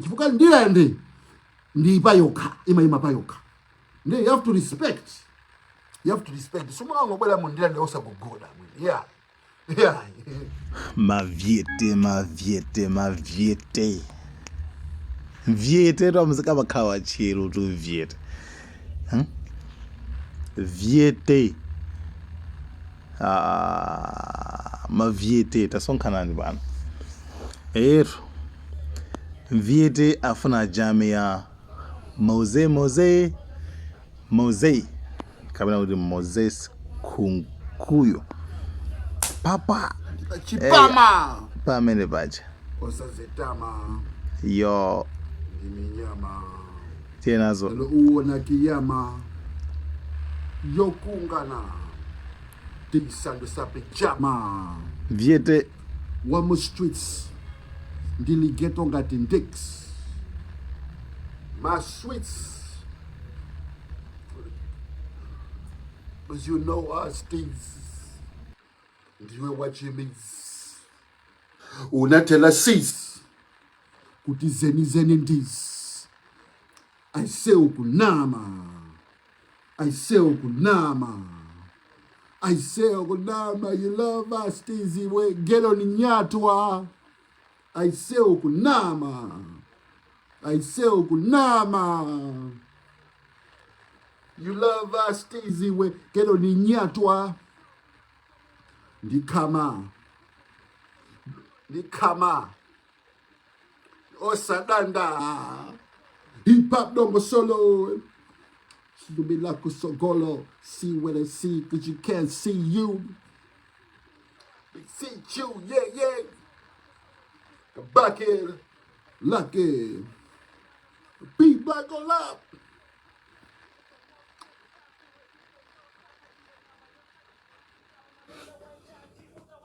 Chifukwa Ndirande ndi payokha, imayima payokha. Ndiye you have to respect, you have to respect. Simungangobwera mu Ndirande osagogoda mwini. Yeah. Mavyete, mavyete, mavyete, vyete twamuzika bakhala watcheru tu vyete. Vyete. Ah, mavyete tasonkhanani pano etu. Vyete afuna jame ya Moze, Moze, Moze, kapena kuti Moses Kunkuyu papa. Chipama. Pamene paja. Osazetama. Yo. Ndi minyama. Tiye nazo. Lero uwona kiyama yokungana tisandusa pijama. Vyete. Wa mu streets ndili ghetto ngati ndix ma sweets, 'cause you know us things. Ndiwe wachimiz unathela sis kuti zeni zeni ndiz aise ukunama, aise ukunama, aise ukunama. You love us tiziwe gelo ni nyatwa. Aise ukunama, aise ukunama. You love us tiziwe gelo ni nyatwa. Ndikhama, ndikhama osadanda. Hip hop dongo solo. Silubila kusogolo. See what I see, 'cause you can't see you. See you, yeah. The bucket, lucky. Be black on up.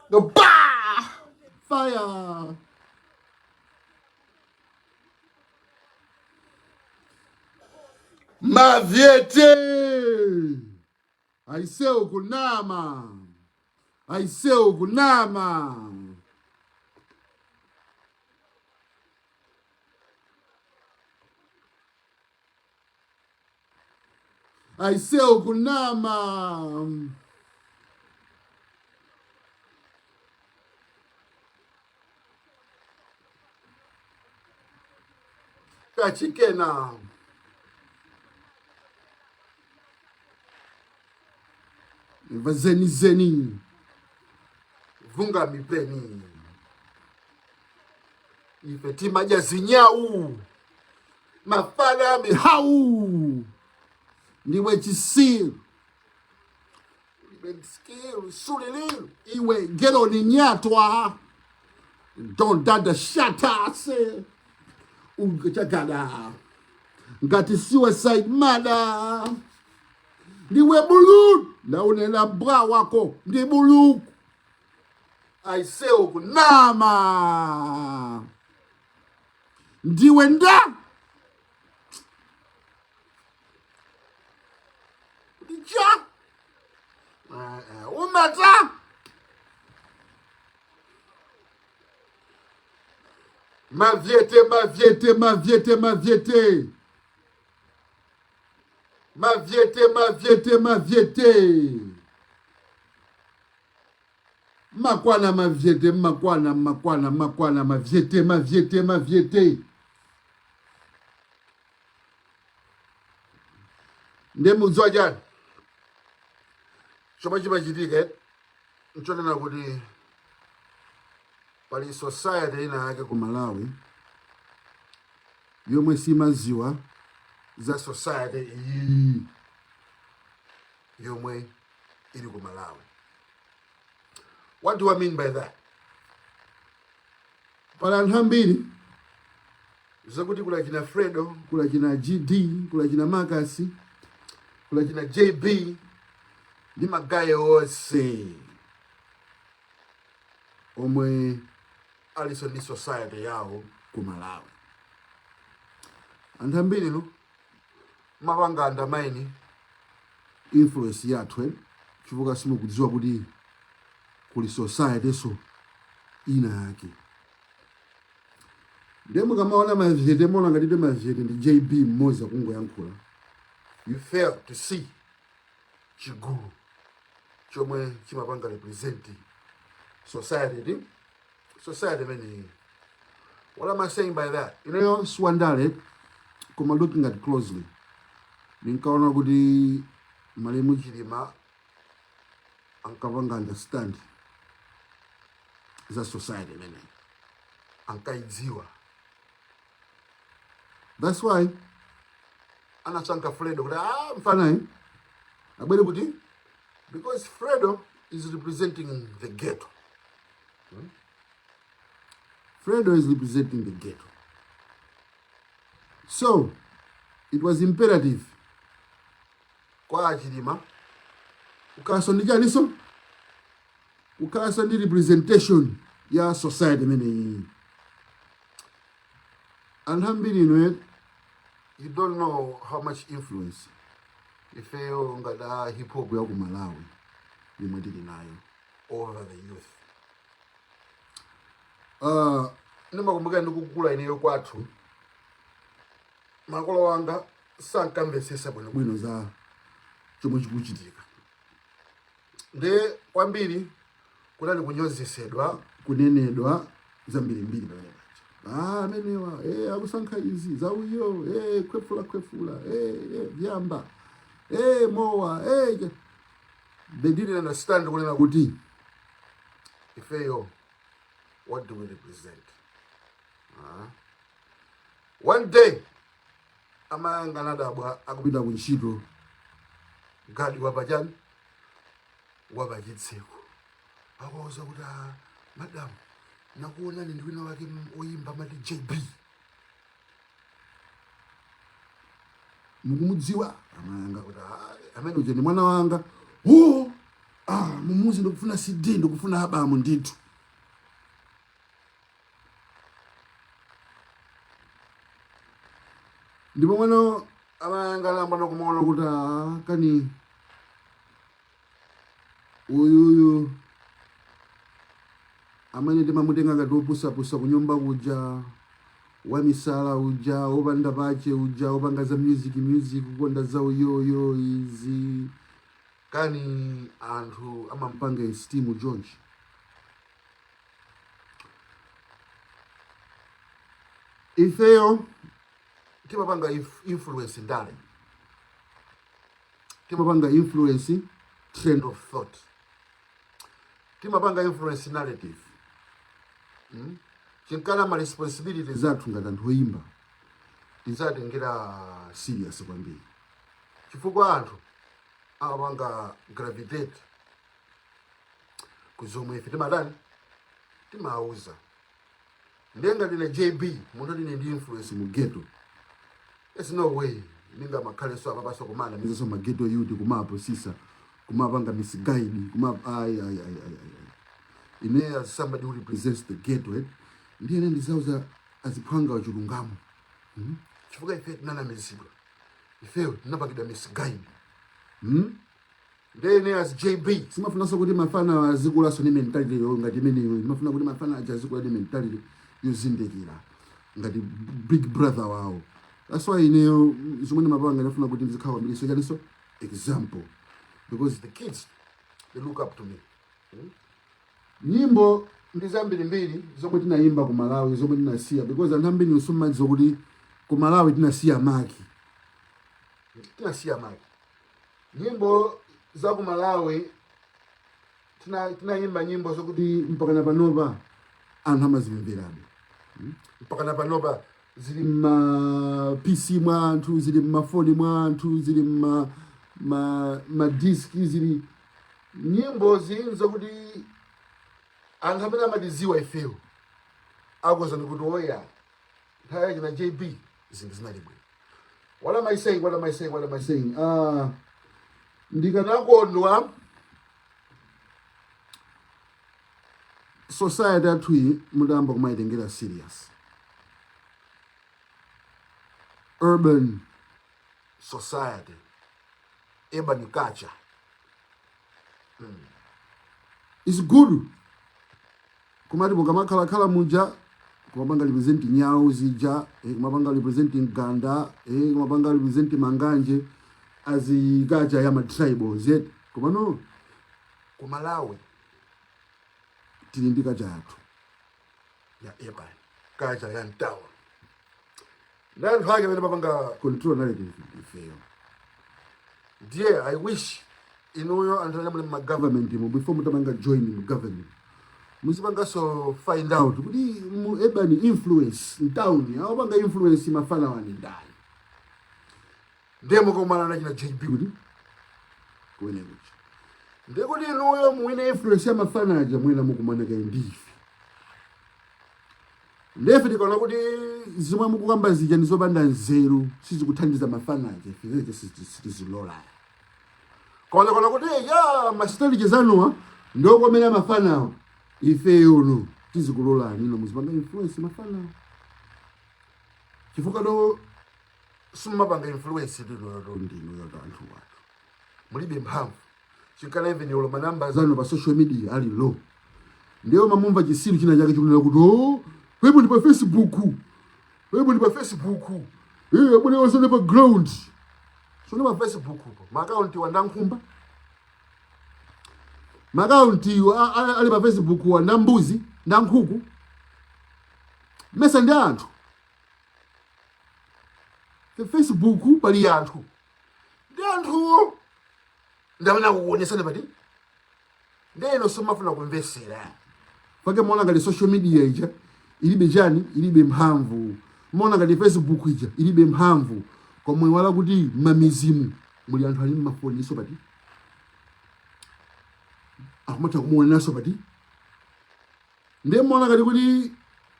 The ba fire. Mavyete. Aise ukunama. Aise ukunama. Aise ukunama. Kachikena. Zeni zeni. Vunga mipeni. Ife timadya zinyau. Mafala mihau. Ndiwe chisiru. Skill, sulililu. Iwe ghetto ni nyatwa. Don't dada shata se. Ungachagada. Ngati suicide mother. Ndiwe bulu. Naonela bra wako. Ndi bulu. Aise ukunama. Ndiwe nda. Ndija. Umata. Mavyete, mavyete, mavyete, mavyete. Mavyete, mavyete, mavyete. Makwana mavyete, makwana, makwana, makwana, mavyete, mavyete, mavyete. Ndiye mudziwa chani chomwe chimachitika, eh? Nchonena kuti pali society ina yake ku Malawi yomwe simaziwa za society iyi yomwe ili ku Malawi. What do I mean by that? Pali anthu ambiri zakuti kula china Fredo, kula china GD, kula china Marcus, kula china JB ndi magaye onse omwe aliso ndi society yawo ku Malawi. Anthu ambiri nu mapanga undermine influence yathu, eh? Chifukwa simukudziwa kuti kuli society so ina yake. Ndiye mukamaona mavyete, muona ngati mavyete ndi JB mmodzi akungoyankhula. You fail to see chigulu chomwe chimapanga represent society ti society imeneyi. What am I saying by that? Ineyo siwandale, koma looking at closely, ndinkaona kuti malemu Chilima ankapanga understand za society imeneyi, ankaidziwa. That's why anasankha Fredo kuti mfanayi abwere kuti, because Fredo is representing the ghetto. Fredo is representing the ghetto, so it was imperative kwa Chilima kukhalanso ndi chaniso, kukhalanso ndi representation ya society imeneyi. Anthu ambiri inu, you don't know how much influence ifeyo ngati a hip hop ya ku Malawi yomwe tili nayo over the youth. Ndimakumbukira ndikukula ineyo, kwathu makolo anga sankamvetsetsa bwinobwino za chomwe chikuchitika, ndi kwambiri kunali kunyozesedwa, kunenedwa zambirimbiri pamene paja. Amenewa akusankha izi zauyo, khwefula khwefula, vyamba, mowa. They didn't understand kunena kuti ifeyo, what do we represent? One day amayanga anadabwa akupita ku ntchito, gadi wapachani, wapachitseko akuwauza kuti, "Ah, madam, nakuonani ndi wina wake oyimba amati JB, mukumudziwa?" Amayanga kuti, "Ah, amene uja ndi mwana wanga." "Oh, mumuzi ndikufuna CD, ndikufuna album ndithu." Ndipo mwana amayanga anayamba kumuona kuti, kani uyuyu amene timamutenga ngati wopusapusa kunyumba kuja, wamisala uja, wopanda pache uja, wopanga za music music, kukonda za uyoyo izi, kani anthu amampanga esteem chonchi? Ifeyo timapanga influence ndale, timapanga influence trend of thought, timapanga influence narrative. Chinkana ma responsibilities zathu ngati anthu oyimba tizatengera serious kwambiri, chifukwa anthu amapanga gravitate kuzomwe ife timatani, timauza. Ndiye ngati ine JB, munthu ndine ndi influence mu ghetto, there's no way ndingamakhalenso apapaso kumana mizaso ma ghetto youth, kumapusisa, kumapanga misguide, kuma ayi ayi ayi ayi ayi. Ine as somebody who represents the ghetto, ndiye ine ndizauza aziphwanga wachilungamo, Chifukwa ife tinanamizidwa, ifeyo tinapangidwa misguide, Ndiye ine as JB simafunanso kuti mafana azikulaso ndi mentality yo ngati imeneyo. Ndimafuna kuti mafana aja azikula ndi mentality yozindikira ngati big brother wawo. That's why ineyo zomwe ndimapanga ndimafuna kuti ndizikhala kwambiri so chaniso example, because the kids, they look up to me. Nyimbo ndi zambirimbiri zomwe tinayimba ku Malawi zomwe tinasiya, because anthu ambiri simumadziwa kuti ku Malawi tinasiya mark, tinasiya mark. Nyimbo za ku Malawi tinayimba nyimbo zokuti mpaka na panopa anthu amazimverabe. Mpaka na panopa zili mma PC mwa anthu, zili mmafoni mwa anthu, zili mma ma disk, zili nyimbo zili zokuti anthu amene amatiziwa ifeyo akuwuzani kuti oya, nthawi yake na JB zinthu zinali bwino. What am I saying? What am I saying? What am I saying? Ndikanakondwa society yathu iyi mutayamba kumayitengera serious, urban society, urban culture is good. Kumati mukamakhalakhala muja Kumapanga represent nyawu zija, kumapanga represent mganda, kumapanga represent manganje azikacha ya ma tribals yet. Komano ku Malawi tili ndi culture yathu ya urban culture, ya mtown, ndi anthu ake amene mapanga control narrative ifeyo. Ndiye I wish inuyo anthu amene muli ma government mu, before mutamanga join mu government, muzipanganso find out kuti mu urban influence mtown awapanga influence mafana wani ndani. Ndiye mukakumana na china JB kuti kuwene kucha, ndiye kuti inuyo muwine influence ya mafana aja, mwina mukumana kaye ndife. Ndefe tikaona kuti zomwe mukukamba zija ndi zopanda nzeru, sizikuthandiza mafana aja, ife zije sitizilola. Kaonekana kuti ya ma strategies anuwa ndokomera mafanawo, ifeyo no, tizikulolani ino muzipanga influence mafanawo, chifukwa do simumapanga influence linoyoto ndinoyoto anthu watu mulibe mphamvu. Chinkana even olo manamba zanu pa social media ali low, ndiyo mamumva chisiru china chake chikunena kuti, "Oh, wewe ndi pa Facebook, wewe ndi pa Facebook, abone wasone pa ground, sone pa Facebook po." Ma account wanda nkhumba, ma account ali pa Facebook wanda mbuzi nda nkhuku, mesa ndi anthu? Pa Facebook pali anthu, ndi anthuwo ndamene akukuonesani pati. Ndeno somafuna kumvesera pake maona ngati social media ija ilibe chani, ilibe mphamvu. Maona ngati Facebook ija ilibe mphamvu, komwe wala kuti mmamizimu muli anthu ali mmafoni iso pati, akumatha kumuoneranso pati. Ndiye maona ngati kuti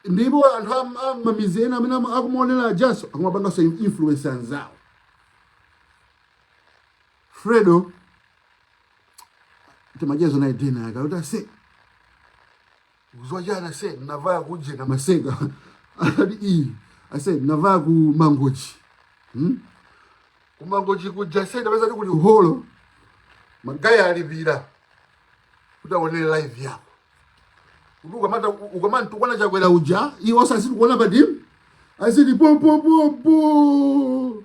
ndipo anthu amamizi ena amene akumuonera ajaso akumapanganso influence anzawo. Fredo timachezo naye dena akakuti, "Ase, uzwa chana se navaya kuje na maseka." Akati, "Iyi ase navaya ku Mangochi, Ku Mangochi kuja se ndapeza kuti kuli holo, magaya alipira kuti aonere live yako, kuti ukamata ukamantukwana Chakwera uja, iwo osasiti kuona padimu asiti po po po po."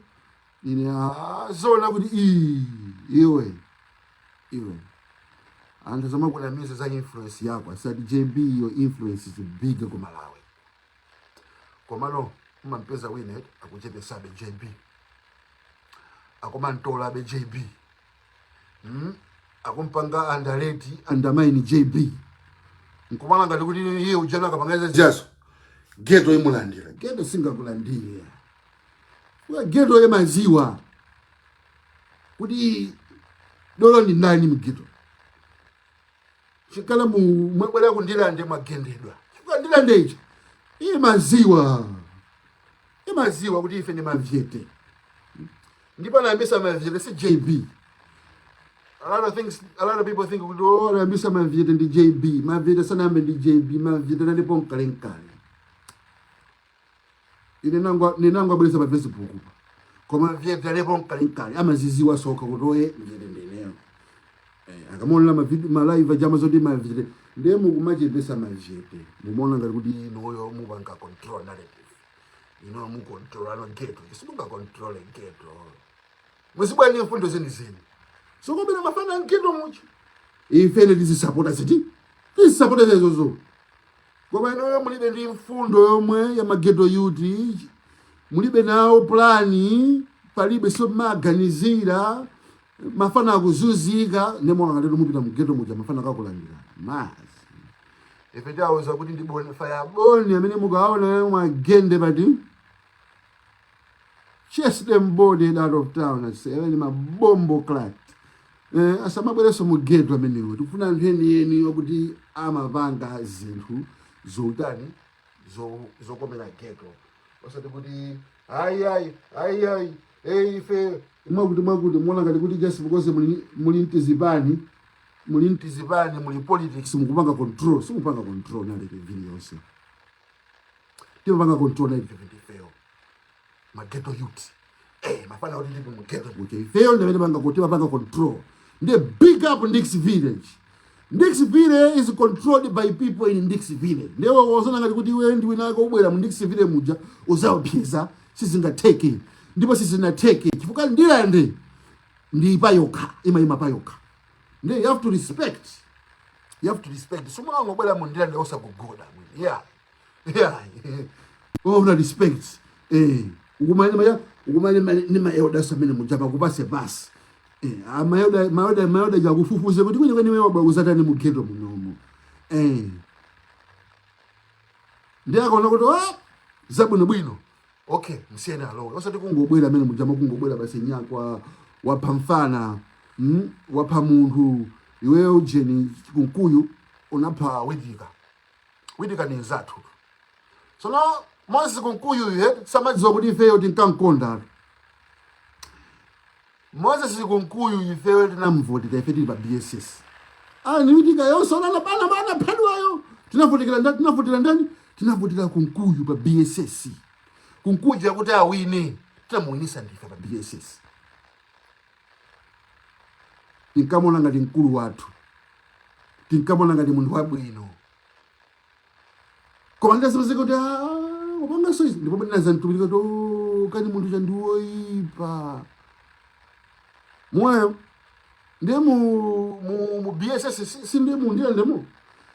Ine, "Ah, zona kuti ii iwe iwe anthu zamakunamiza za influence yako." Asati, "JB, your influence is big ku Malawi." Komano umampeza wina eti akuchepesabe JB, akumantolabe JB, Akumpanga underrate, undermine JB, nkumana ngati kuti iye ujana akapangaiza jaso ghetto imulandira. Ghetto singakulandire. Kwa ghetto yemaziwa kuti dolo ndi ndani mu ghetto. Chikala mu mwebwera kundilande mwagendedwa, chifukwa ndilande ichi imaziwa, imaziwa kuti ife ndi mavyete, ndipo anayambisa mavyete si JB. A lot of things, a lot of people think kuti, "Oh, anayambisa mavyete ndi JB." Mavyete sanayambe ndi JB. Mavyete nalipo mkalenkale. Ine nango ninango abweresa pa Facebook pa, koma vyete alipo mkalenkale. Amaziziwa soka kuti oye vyete ndineyo. Akamaonera mavideo, ma live ajama zoti mavyete. Ndiye mukumachepesa mavyete, mumaona ngati kuti inuyo mupanga control narrative, ino mucontrol ano ghetto. Simunga control ghetto. Muzibwani mfundo zenizeni sokomera mafana mghetto mucho, ifene tizisapota ziti, tizisapota zezozo. Koma inuyo mulibe ndi mfundo yomwe ya ma ghetto youth, mulibe nawo plan, palibe somaganizira mafana akuzunzika. Nemona ngati mupita mghetto muja mafana akakulandira mazi. Ife tawuza kuti ndi boni fire boni amene mukaona mwagende pati, chase them body out of town. Ase amene mabombo clat, asamabwerenso mu ghetto amenewo. Tikufuna anthu enieni okuti amapanga zinthu zotani, zokomera ghetto, osati kuti ayi ayi ayi ayi, ife mwakuti mwakuti. Muona ngati kuti just because muli mtizipani, muli mtizipani, muli politics, mukupanga control. Simupanga control narrative iliyonse. Timapanga control narrative ndifeyo ma ghetto youth, mafana kuti ndipo mu ghetto mucho ifeyo ndamene panga kuti timapanga control. Ndiye big up Ndix Village. Ndixville is controlled by people in Ndixville. Ndiye wozona ngati kuti iwe ndi wina wake ubwera mu Ndixville muja uzaopseza, sizingatheke ndipo sizinatheke chifukwa Ndirande ndi payokha, imayima payokha. Ndiye you have to respect, you have to respect. Simungangobwera mu Ndirande osagogoda mwini. Yeah, una respect, ukumane ni ma elders amene muja pakupase pasi, ma elder jakufufuze kuti kweni kweni wewe wabwera kuzatani mu ghetto munomu. Ndiye akaona kuti, ah, zabwino bwino, okay, msiyeni alowe, osati kungobwera amene muja makungobwera basi nyakwa wapha mfana, wapha munthu iweyo ujeni Kunkuyu unapha Witika. Witika ni nzathu. Sono Moses Kunkuyu iye samadziwa kuti ifeyo tinkamkonda Moses Kunkuyu. Ifeyo tinamvotera, ife tili pa BSS. Ah, ni Witika yonse onana bana bana phedwayo tinavotekera ndani? Tinavotera ndani? Tinavotera Kunkuyu pa BSS. Kunkuyu kuti awine, tinamuwinisa ndife pa BSS. Tinkamona ngati mkulu wathu, tinkamona ngati munthu wabwino, koma ndinazipezeka kuti, ah, wapanganso izi, ndipo ndinazamtumilika kuti, "Oh, kani munthu chandiwoyipa moyo." Ndiye mu BSS si ndiye mu Ndirandemo,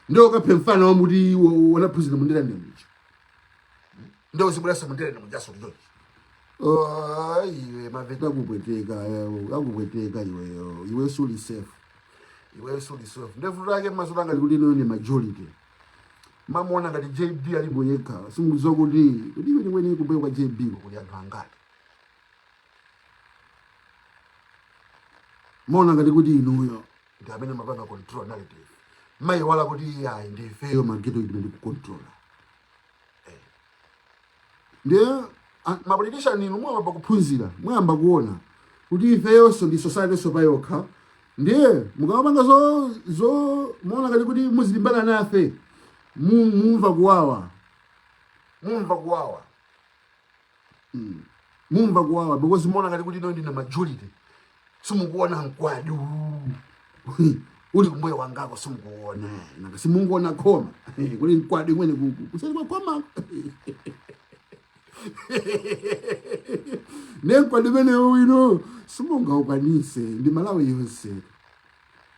ndiye ukaphe mfana wamuti wanaphunzira mu Ndirande muja, ndiye uzibweranso mu Ndirande mujaso chonchi. Oh, iwe maveta akupweteka, akupweteka iweyo, iwe suli safe, iwe suli safe. Ndevu lake mazuva ngati kuti ino ni majority mamuona ngati JB alipo yekha, simukudziwa kuti iwe kweni kumbuyo kwa JB kuli anthu angati. Maona ngati kuti inuyo ndi amene mapanga control narrative, mayiwala kuti iyayi, ndi ifeyo ma ghetto imene ndikucontrola. Ndiye ma politician inu mwayamba kuphunzira, mwayamba kuona kuti ifeyonso ndi society so payokha. Ndiye mukamapanga zo muona ngati kuti muzilimbana nafe, mumva kuwawa, mumva kuwawa, mumva kuwawa, because muona ngati kuti ino ndine majority. Simukuona mkwadi uli kumbuyo kwangako, simukuona nanga simunguona khoma kuli mkwadi mwene kuku kuseri kwa khoma ne mkwadi umenewo ino simungaukwanise. Ndi Malawi yonse,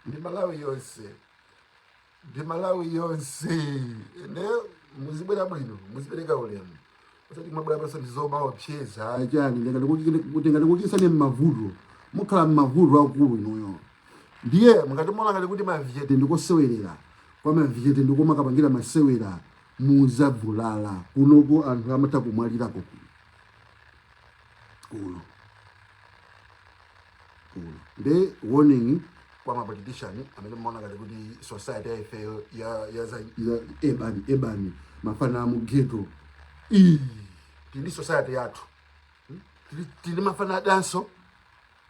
ndi Malawi yonse, ndi Malawi yonse. Ne muzibwera bwino, muzipereka ulemu, osati mwabwera paso ndi zomaopseza chani. Ndingati mmavuto, mukhala mmavuto akulu inuyo. Ndiye mukati muona ngati kuti mavyete ndikosewerera, kwa mavyete ndikomakapangira masewera, muzavulala. Kunoko anthu amatha kumwalirako kuno kuno. Nde warning kwa ma politician amene mumaona ngati kuti society ya ifeyo ya urban mafana mu ghetto, ii tili society yathu. Tili mafana adanso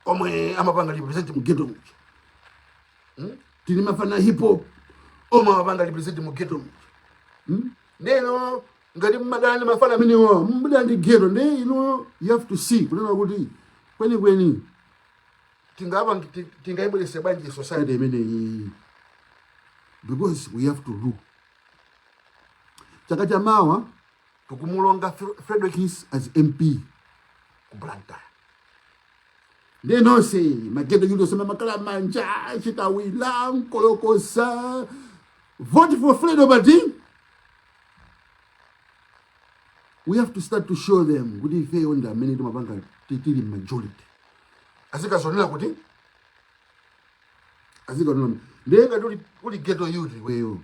omwe amapanga represent mu ghetto muja. Tili mafana hip hop omwe amapanga represent mu ghetto muja. Ndeno ngati mmadani mafana amenewa, mmadani ndi ghetto, nde ino you have to see kunena kuti kwenikweni tingayibwerese bwanji society imeneyi, because we have to rule. Chaka chamawa tikumulonga Fredokiss as MP ku Blantyre. Ndiye nonse ma ghetto youth osema makala manja chitawila nkolokosa, vote for Fredo, but we have to start to show them kuti ifeyo ndi amene timapanga, tili majority. Azikazonera kuti azikaonera. Ndiye ngati uli ghetto youth iweyo,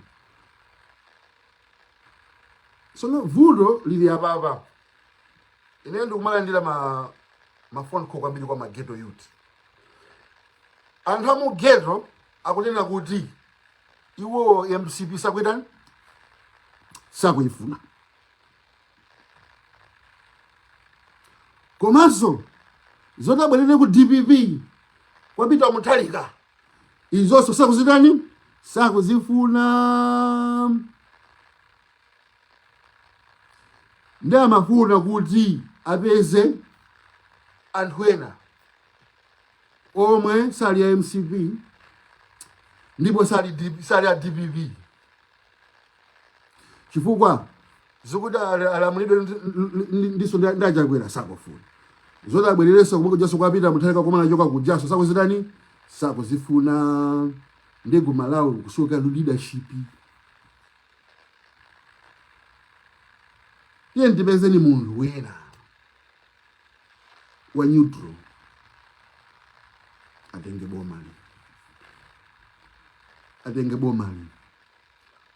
sono vuto lili apapa. Ine ndikumalandira ma phone call kwambiri kwa ma ghetto youth. Anthu amu ghetto akunena kuti iwo MCP sakuitani, sakuyifuna, komanso zoti abwerere ku DPP kwapita Mutharika, izonso sakuzitani, sakuzifuna. Ndi amafuna kuti apeze anthu ena omwe sali a MCP. Ndipo sali a DPP, chifukwa zikuti alamulidwe ndiso ndi a Chakwera sakufuna. Zoti abwererenso kumwe kujaso kwapita Mutharika komwe anachoka kujaso sakuzitani, sakuzifuna. Ndi ku Malawi kusoka leadership. Tiye tipezeni munthu wina wa neutral atenge bomali, atenge bomali,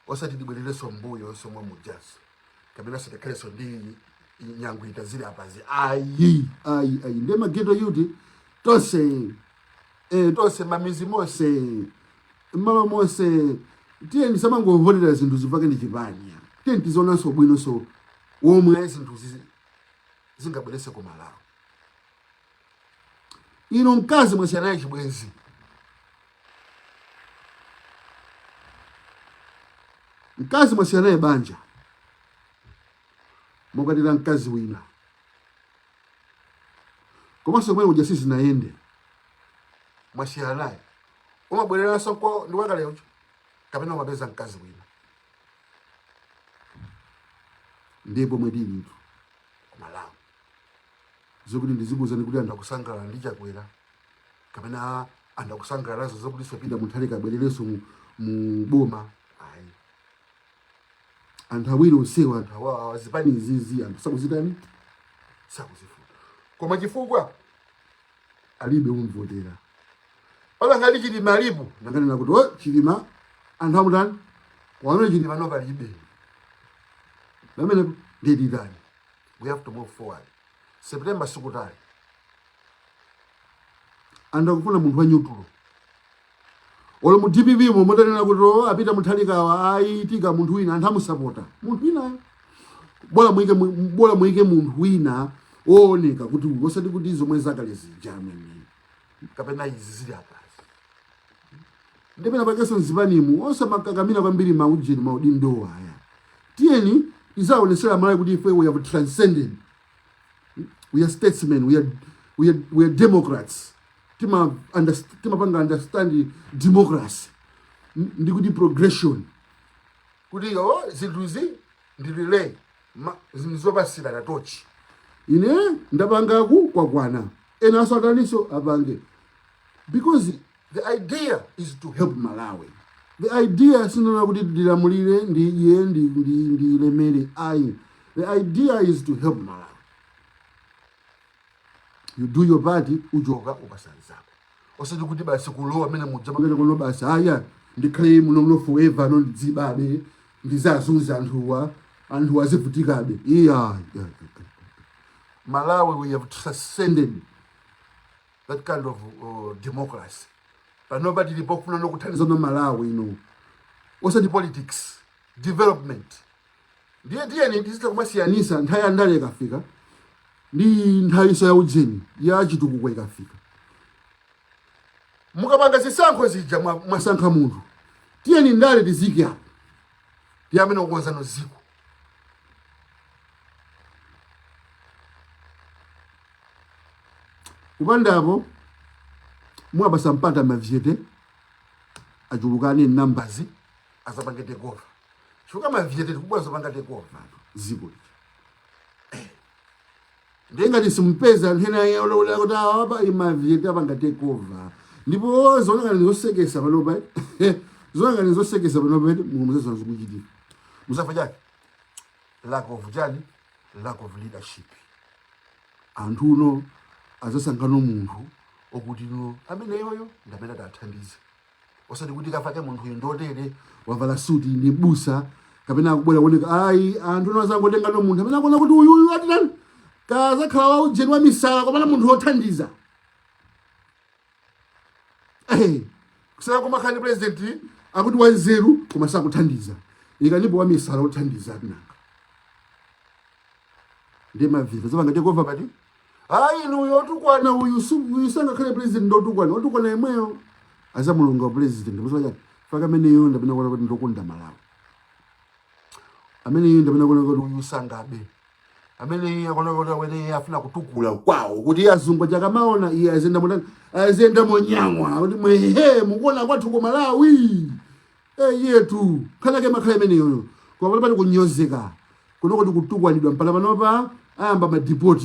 osati tibwererenso mbuyo somwe mujaso kapena sitikhalenso ndi nyangwita zili apazi. Ayi, ayi, ayi. Ndiye ma ghetto youth tonse, tonse mamizi monse, mmalo monse, tiye ndisamangovotera zinthu zipake ndi chipani. Tiye tizionanso bwinonso womwe zinthu zingabwerese ku Malawi. Ino mkazi mwasiyana naye chibwenzi, mkazi mwasiyana naye banja, mwakwatira mkazi wina, komanso kumene kuja sizinayende, mwasiyana naye, umabwereranso ndi wakale uja kapena umapeza mkazi wina? Ndiye pomwe tilitu ku Malawi. Zokuti ndizikuwuzani kuti anthu akusangalala ndi Chakwera kapena anthu akusangalala nazo zokuti so Peter Mutharika abwererenso mu boma, ayi. Anthu awiri onsewa, anthu awawa, zipani izizi, anthu sakuzitani, sakuzifuna, koma chifukwa alibe umvotera. Pala ngati Chilima alipo, nanganena kuti o Chilima anthu amutani kwamene Chilima no palibe pamene ndititani. We have to move forward. September sikutali. Anthu akufuna munthu wa neutral. Olo mu DPP mo mutanena kuti o apita Mutharikawa, ayitika munthu wina, anthu amusapota munthu winayo. Bola muike munthu wina wooneka kuti uyu, osati kuti zomwe zakale zija amene kapena izi zili apazi. Ndipena pakenso mzipanimu osamakakamira kwambiri maujeni maudindo aya. Tiyeni tizaonesera Malawi kuti ife we have transcended, we are statesmen, we are democrats. Timapanga understand democracy ndi kuti progression, kuti yo zinthuzi ndi relay, zinthu zopasirana tochi. Ine ndapangaku kwakwana, enanso ataninso apange, because the idea is to help Malawi. The idea sinona kuti ndilamulire, ndidye, ndilemere, ayi. The idea is to help Malawi. You do your part, uchoka, upasa nzako, osati kuti basi kulowa amene mujamangene kuno basi, aya ndikhale muno muno forever, no, ndidzibabe, ndizazunza anthuwa, anthu azivutikabe. Iya, iya. Malawi, we have transcended that kind of democracy. Panopa tilipo kufuna nokuthandiza no Malawi ino, osati politics, development. Ndiye tiyeni tizitha kumasiyanisa nthawi ya ndale ikafika ndi nthawiso ya ujeni ya chitukuko ikafika. Mukapanga zisankho zija, mwasankha munthu, tiyeni ndale tizike apo, ndi amene ukukonzano ziko. Kupandapo mwapasa mpata mavyete achulukane numbers, azapange take over, chifukwa mavyete tikubwa azapanga take over ziko lija. Ndiye ngati simpeza anthu ena olowera kuti apa imavyete apanga take over, ndipo zooneka ni zosekesa panopa, zooneka ni zosekesa panopa, mulungu zikuchitika muzafa chake, lack of chani, lack of leadership. Anthu uno azasankhano munthu okuti no amene yoyo ndi amene atathandize, osati kuti kafake munthu uyu ndotere, wavala suti, ndi busa, kapena akubwera kuoneka, ayi. Anthu uno azangotengano munthu amene akuona kuti uyuyu atitani, kazakhala wa ujeni wa misala, komana munthu wothandiza. Kusala kumakhani president akuti wanzeru koma sakuthandiza, ikanipo wa misala wothandiza atinanga. Ndiye mavyete zapanga take over pati, ayi inu uyu otukwana uyu, uyu sangakhale president, ndotukwana, otukwana yemweyo azamulunga wa president. Musowa chani faka ameneyo ndapena kuona kuti ndokonda Malawi, ameneyo ndapena kuona kuti uyu sangabe. Amene iye akuona kuti amene iye afuna kutukula kwawo kuti azungu aja akamaona iye aziyenda motani, aziyenda monyang'wa kuti mwehe mukuona kwathu ku Malawi eyetu nkhani yake imakhala imeneyoyo. Koma pano pali kunyozeka kunoko ndi kutukwanidwa mpaka panopa ayamba ma deport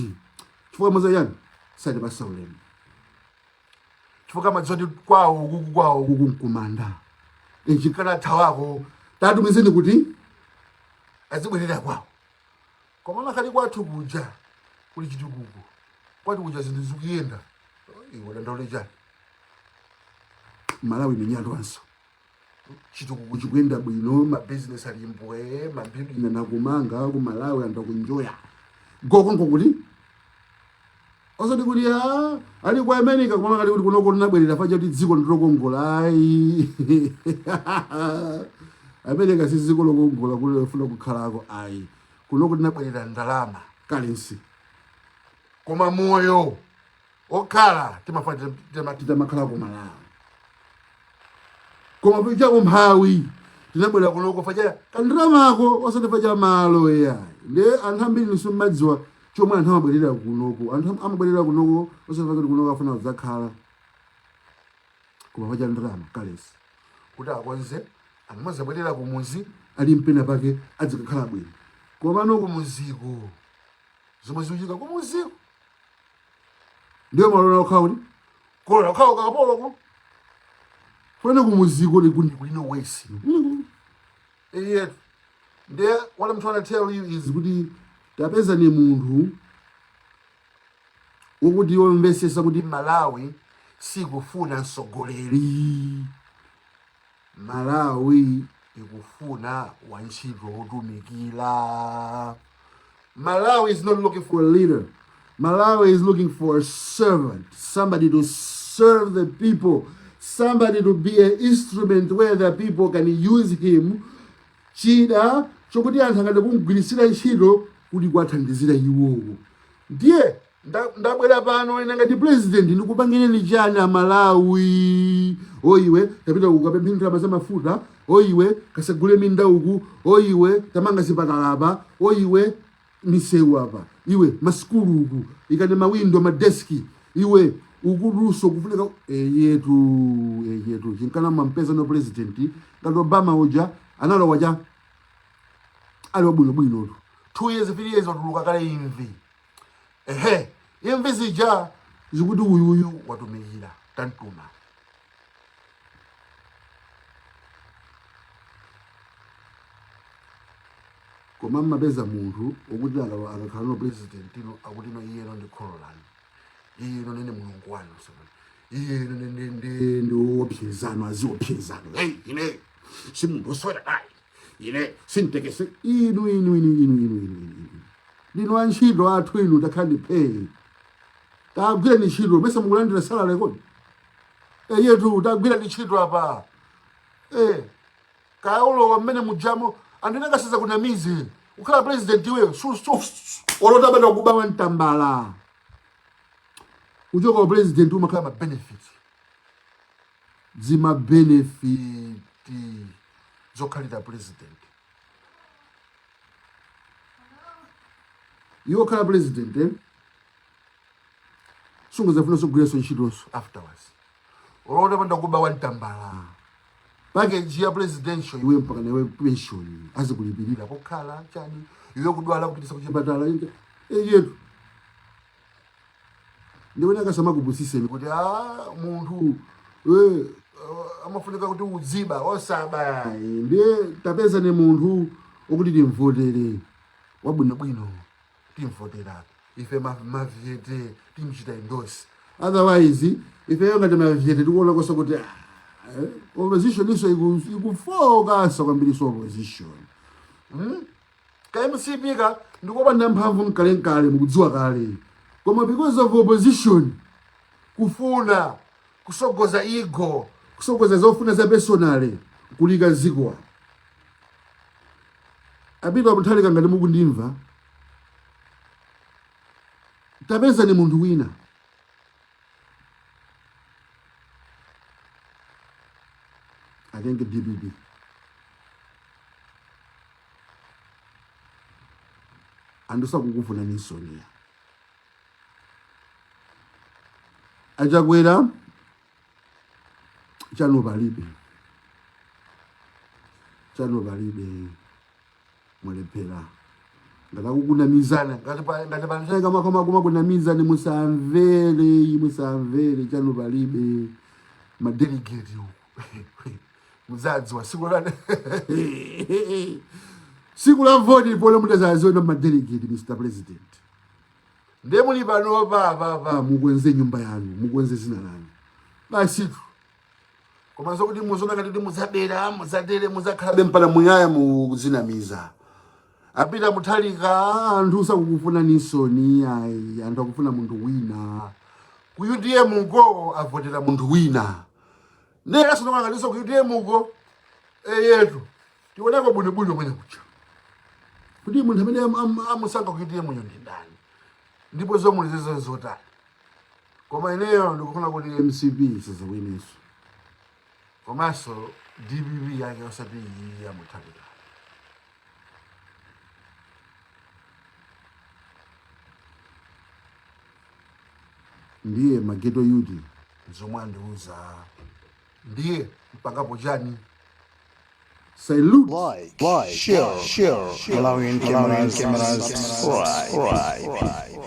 chifukwa maza yani satipasa ulemu chifukwa amadziwa kuti kwawo ukuku kwawo ukuku nkumanda ichikanathawako tatumizeni kuti azibwerera kwawo. Koma nakhali kwathu kuja kuli chitukuko, kwathu kuja zinthu zikuyenda, iwe dandaule chani? Malawi ni nyatwanso, chitukuko chikuyenda bwino, mabizinesi ali mbwe, ma building anakumanga ku Malawi, anthu akunjoya gokonko kuti osati kuti a ali ku America koma ngati kuti kunoko tinabwerera faja kuti dziko ndilokongola. Ayi, America si dziko lokongola kuti lofuna kukhalako, ayi. Kunoko tinabwerera ndalama, currency, koma moyo okhala timafuna titamakhala ku Malawi. Koma paja umphawi tinabwera kunoko faja kandalamako osati faja malo ya. Ndi anthu ambiri simmadziwa chomwe anthu amabwerera kunoko. Anthu amabwerera kunoko osati kuti kunoko afuna kudzakhala, koma faja ndalama, currency, kuti akonze akamazabwerera kumuzi ali mpena pake adzikakhala bwino. Komano kumuziko zomwe zikuchitika kumuziko ndiyo malona okhala kuti kola okhala kakapoloko fane kumuziko kulino wesi iye. Ndiye what I'm trying to tell you is kuti tapeza ni munthu wokuti womvesesa kuti Malawi sikufuna mtsogoleri, Malawi ikufuna wantchito wotumikira. Malawi is not looking for a leader. Malawi is looking for a servant, somebody to serve the people, somebody to be an instrument where the people can use him. Chida chokuti anthu angati kumgwirisira ntchito kuti kuwathandizira iwowo. Ndiye ndabwera pano ine ngati president ndikupangireni chani Amalawi? Oiwe tapita ukapemphe ndalama za mafuta, oiwe kasagule minda uku, oiwe tamanga zipatala apa, oiwe misewu apa, iwe masukulu uku ikani mawindo, madeski, iwe ukuluso kufunika eyetu eyetu. Chinkana mampeza no president ngati Obama uja analowa cha ali wabwinobwinotu, 2 years, 3 years watuluka kale imvi. Ehe, imvi zija zikuti uyuyu watumikira tantuma. Koma mmapeza munthu wokuti akakhala no president ino akuti no iyeno ndi kholo lanu, iyeno nene mulungu wanu, iyeno ndi woopsezano, aziopsezano, hey, ine si munthu oswera ayi, ine sintekese. Inu inu inu inu inu inu inu ndinu antchito athu inu, takhalani phee, tagwirani ntchito. Mesa mukulandira salary kodi? Eyetu, tagwirani ntchito apa. Kaulowa mmene mujamo anthu ena akaseza kunamize kukhala president iweyo olotabata kubawa mtambala kuchoka president umakhala ma benefit, zima benefit zokhalira president. Iwe okhala president, eh? Sungazafuna sogwiranso ntchitonso afterwards olotapanda kuba wamtambala. Package ya presidential iwe mpaka nawe pension azikulipirira pokhala chani, iwe kudwala kupitisa kuchipatala eyetu. Ndiwene akasamakupusiseni kuti a munthu amafunika kuti udziba osaba. Ndiye tapeza ni munthu wokuti timvotere wabwinobwino, timvotera ife mavyete, timchita endorse. Otherwise ifeyo ngati mavyete tikuona kosa kuti opposition iso ikufokanso kwambiri. So opposition, Ka MCP ka ndikopanda mphamvu mkalenkale mukudziwa kale, koma because of opposition kufuna kusogoza ego, kusogoza zofuna za personal, kulika ziko. Apita Mutharika, ngati mukundimva, tapeza ni munthu wina atenge DPP. Anthu sakukufunaninsoni. Achakwera chanu palibe, chanu palibe, mwalephera. Ngati akukunamizani, ngati panthawi kumakunamizani, musamvere, musamvere, chanu palibe. Madelegate uku mudzadziwa tsiku la voti pole mudzaziona madelegate. Mr President, ndiye muli pano pa mukonze nyumba yanu, mukonze zina lanu basitu. Koma zokuti muzoona ngati kuti mudzabera, mudzatere, mudzakhalabe mpaka muyaya, mukuzinamiza. A Peter Mutharika, anthu sakukufunaninsoni ayi, anthu akufuna munthu wina. Ku UTM uko avotera munthu wina, ndiye asanokangatiso ku UTM uko eyetu tioneko bwinobwino mwene kucha kuti munthu amene amusankha ku UTM yo ndi ndani ndipo zomwe zizo zotani. Koma ineyo ndikufuna kuti MCP isazawinenso, komanso DPP yake, osati iyi ya Mutharika. Ndiye maghetto youth zomwe andiuza, ndiye mpangapo chani? Salute. Like, share, Malawian cameras, subscribe.